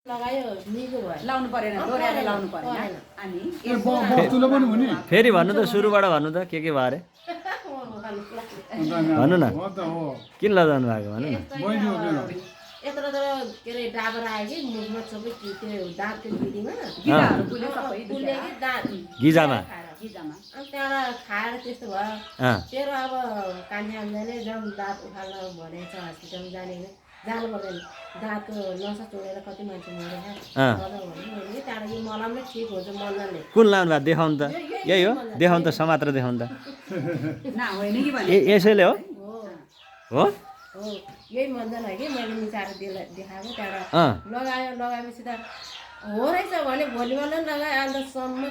लगायो निको भयो लाउनु परेन दोहोऱ्याएर लाउनु परेन अनि बस्तुले पनि हुने फेरि भन्नु त सुरुबाट भन्नु त के भयो अरे भन्नु न हो त हो किन लजाउनु भएको भन्नु न बहिनी हो मेरो यत्रो त के अरे डाबर आयो कि मुखमा सबै त्यो दाँतको गिरीमा गिजाहरू बुल्यो सबै बुल्यो कि दाँत गिजामा गिजामा अनि त्यहाँबाट खाएर त्यस्तो भयो अँ तेरो अब कान्छी आम्दाले जाउँ दाँत उखाल्न भनेको छ हस्पिटल जाने जानु पर्दैन दाँतको नसा तोडेर कति मान्छे मरेछ भने त्यहाँबाट यो मलमले ठिक हुन्छ मलले कुन लाउनु भएको देखाउनु त यही हो देखाउनु त समात्र देखाउनु त ना होइन कि भने यसैले हो हो हो यही मन्जन हो कि मैले मिसाएर देखाएको त्यहाँबाट अँ लगाएपछि त हो रहेछ भने भोलिपल्ट लगाए अन्त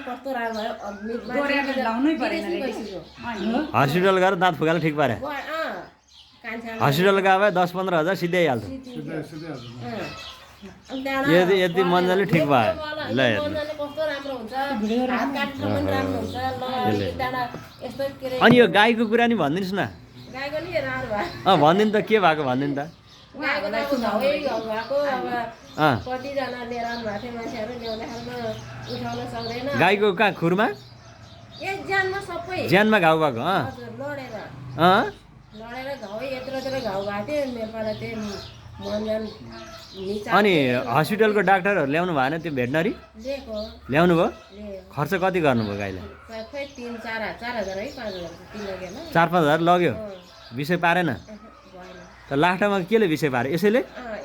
कस्तो राम्रो भयो दोहोऱ्याएर लाउनै परेन रे हस्पिटल गएर दाँत फुकाएर ठिक पारे हस्पिटल गयो भए 10-15 हजार सिधै आइहाल्थ्यो यदि यदि मन्जनले ठिक भयो ल हेर्नु कस्तो राम्रो हुन्छ हात काट्न पनि राम्रो हुन्छ यस्तो के अरे अनि यो गाईको कुरा नि भनिदिनुहोस् न गाईको नि राम्रो भयो अँ भनिदिनु त के भएको भनिदिनु त गाईको त अब घाउ भएको अब अँ कतिजना लिएर आउनु भएको थियो मान्छेहरू ल्याउँदाखेरि उठाउन सक्दैन गाईको कहाँ खुरमा एक ज्यानमा सबै ज्यानमा घाउ भएको अँ हजुर लडेर अँ लडेर घाउ यत्रो घाउ भएको थियो मेरो पाला त्यही मन्जन अनि हस्पिटलको डाक्टरहरू ल्याउनु भएन त्यो भेटनरी लिएको ल्याउनु भयो लियो खर्च कति गर्नुभयो गाईलाई खै 3-4 हजार है 5 हजार किन लगेन 4-5 हजार लग्यो विषय पारेन भएन त लास्टमा केले विषय पारे यसैले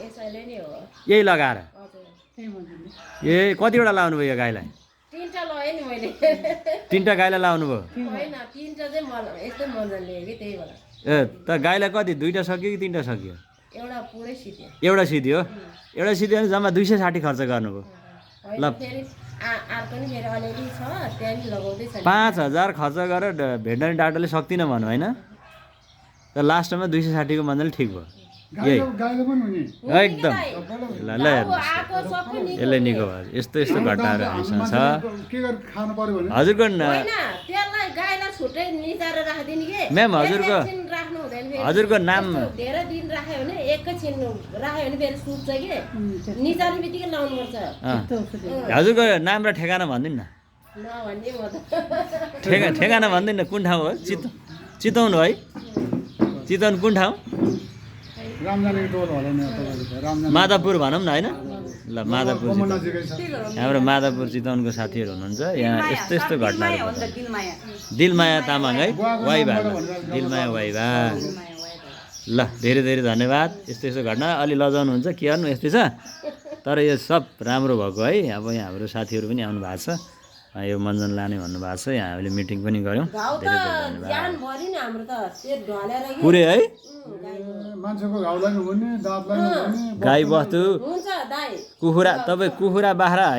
यसैले नि हो यही लगाएर हजुर ए कतिवटा लाउनु भयो यो गाईलाई 3टा लगाएँ नि मैले 3टा गाईलाई लाउनु भयो होइन 3टा चाहिँ मलाई यस्तै मन्जन लिएँ कि त्यही भएर ए त गाईलाई कति 2टा सक्यो कि 3टा सक्यो एउटा पुरै सिध्यो एउटा सिध्यो एउटा सिध्यो भने जम्मा 260 खर्च गर्नुभयो होइन फेरि अर्को नि फेरि अलिअलि छ त्यहाँ नि लगाउँदैछ 5,000 खर्च गरेर भेटनरी डाक्टरले सक्दिनँ भन्नु होइन त लास्टमा 260 को मन्जनले ठिक भयो यही गाईले पनि हुने एकदम ल ल हेर्नुहोस् आएको सबै नि यसले निको भयो यस्तो यस्तो घटनाहरू हामीसँग छ के गरी खानु पर्यो भने हजुरको होइन त्यसलाई गाईलाई छुट्टै निचारेर राखिदिने कि म्याम हजुरको एकैछिन राख्नु हुँदैन फेरि हजुरको नाम यस्तो धेरै दिन राख्यो भने एकैछिन राख्यो भने फेरि सुत्छ कि निचार्ने बित्तिकै लाउनुपर्छ हजुरको नाम र ठेगाना भनिदिनु न नभन्ने म त ठेगाना भनिदिनु न कुन ठाउँ हो चितवन हो है चितवन कुन ठाउँ रामजाने टोल होला नि तपाईँको रामजाने माधवपुर भनौँ न होइन ल माधवपुर कमल चितवन नजिकै छ हाम्रो माधवपुर चितवनको साथीहरू हुनुहुन्छ यहाँ यस्तो यस्तो घटनाहरू हो नि त दिलमाया दिलमाया तामाङ है वाइभा दिलमाया वाइभा ल धेरै धेरै धन्यवाद यस्तो यस्तो घटना अलि लजाउनुहुन्छ के गर्नु यस्तै छ तर यो सब राम्रो भएको है अब यहाँ हाम्रो साथीहरू पनि आउनु भएको छ यो मन्जन लाने भन्नुभएको छ यहाँ हामीले मिटिङ पनि गऱ्यौँ घाउ त धेरै धेरै धन्यवाद ज्यान भरि नि हाम्रो त त्यो ढलेर कि पुरै है मान्छेको घाउलाई पनि हुने दाँतलाई पनि हुने गाई बस्तु हुन्छ दाइ कुखुरा तपाईँ कुखुरा बाख्रा है